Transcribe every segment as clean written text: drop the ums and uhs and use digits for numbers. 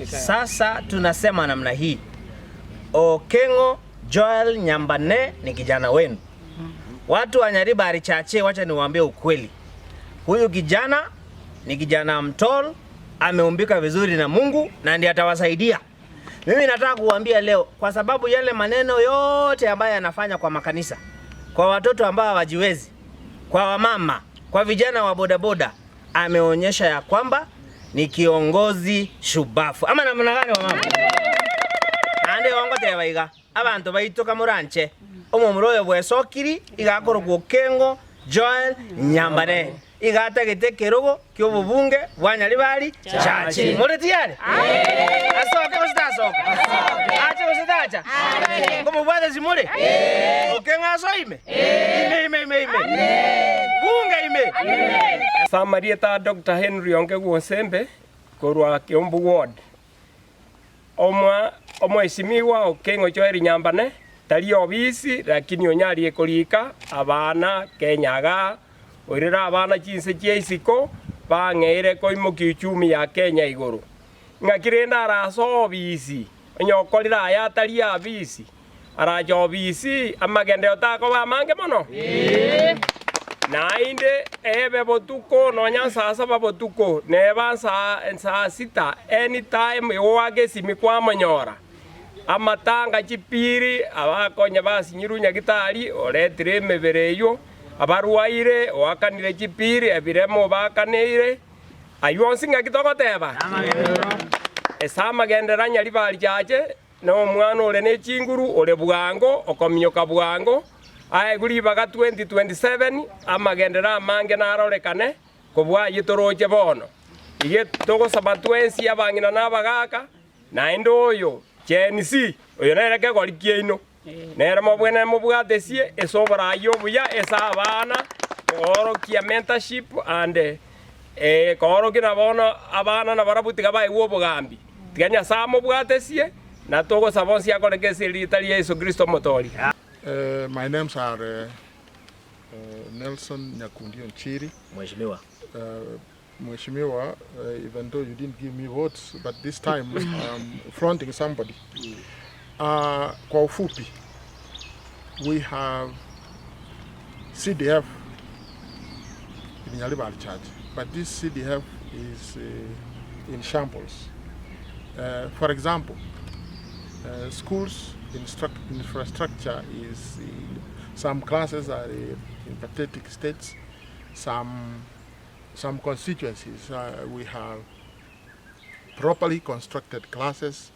Sasa tunasema namna hii, Okeng'o Joel Nyambane ni kijana wenu. Watu wa Nyaribari Chache, wacha niwaambie ukweli, huyu kijana ni kijana mtol, ameumbika vizuri na Mungu na ndiye atawasaidia. Mimi nataka kuwaambia leo, kwa sababu yale maneno yote ambayo yanafanya kwa makanisa, kwa watoto ambao hawajiwezi, kwa wamama, kwa vijana wa bodaboda, ameonyesha ya kwamba ni kiongozi shubafu. Ama namna gani wamama? Naende igo ngoteba iga, abanto baito kamoranche omomura oyo bwesokiri iga akorokwa Okengo Joel Nyambane. Iga atagete ekerogo ki'obobunge bwa Nyaribari Chache. More tiyari? Asoke gose tasoka? Ache gose tacha? Nkomobwate simore? Okeng'o asoe ime? Ime ime ime ime. Bunge ime. Ase amarieta a Doctor Henry Ongegu Osembe korwa Kiambu Ward, Omwa omoesimigwa Okeng'o Joel Nyambane tari obisi lakini onyarie korika abana Kenya igaa, oirere abana chinse chia isiko bang'eire koimokia uchumi ya Kenya igoro. Ng'aki rende arase obisi onye okorire aya atari abisi, arache obisi amagenderero takoba amange mono? Naende ebe botuko nonya nsaa saba botuko, neba nsaa nsaa sita, any time igoaka esimi kwamonyora. Amatanga chipiri, abakonya basinyirwe nyagitari, oretire emebere eyio, abarwaire, oakanire chipiri, ebirema obakaneire, ayio onsi ng'aki togoteba? Ase amagenderero a Nyaribari Chache, Na omwana ore ne chinguru, ore bwango, okominyoka bwango, aegwe ribaga 2027, amagenderero amange narorekane kobua ayio toroche bono. Iga togosaba twensi abang'ina na abagaaka, naende oyo Gen Z, oyo nere kegori kiaino, nere mobwenere mobwatesie ase oboraai obuya ase abana, koorokia mentorship and koorokia na bono abana nabarabwo tiga baegwe obogambi. Tiga Nyasae amobwatesie, na togosaba onsi akoreke ase erieta ria Yeso Kristo Omotoori. My names are Nelson Nyakundi Onchiri. Mheshimiwa. Mheshimiwa, even though you didn't give me votes, but this time I'm fronting somebody. Kwa ufupi, we have CDF in Nyaribari Church, but this CDF is in shambles. For example, schools infrastructure is in, some classes are in pathetic states, some, some constituencies we have properly constructed classes,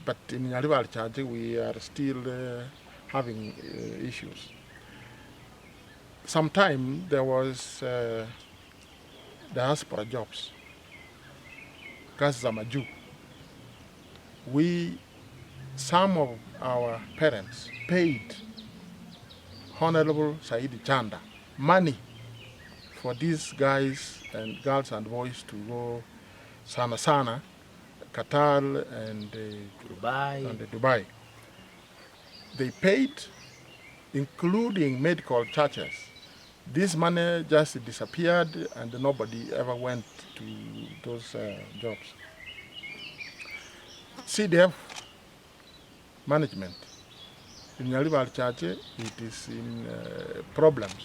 but in Nyaribari Church we are still having issues. Sometime there was diaspora jobs, kazi za majuu. We, some of our parents paid Honorable Saidi Chanda money for these guys and girls and boys to go sana sana Qatar and, Dubai. and Dubai. They paid, including medical charges. This money just disappeared and nobody ever went to those jobs. CDF management in Nyaribari Church, it is in problems.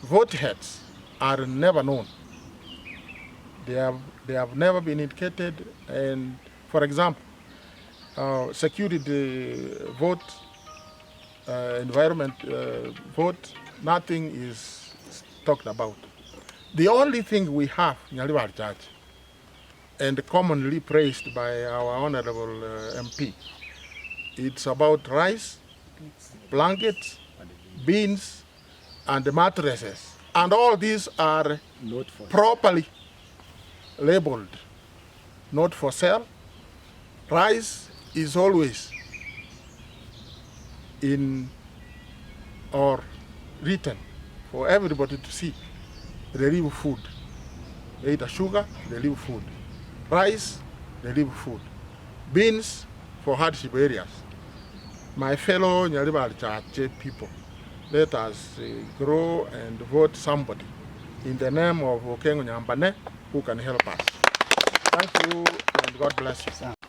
Vote heads are never known. They have, they have never been indicated. And for example, security vote, environment vote, nothing is talked about. The only thing we have in Nyaribari Church, and commonly praised by our honorable MP, it's about rice, blankets, beans, and mattresses. And all these are Not for properly labeled, not for sale. Rice is always in or written for everybody to see. Relief food, either sugar, relief food, rice, relief food, beans for hardship areas. My fellow Nyaribari Chache people, let us grow and vote somebody in the name of Okengo Nyambane who can help us. Thank you and God. God bless you.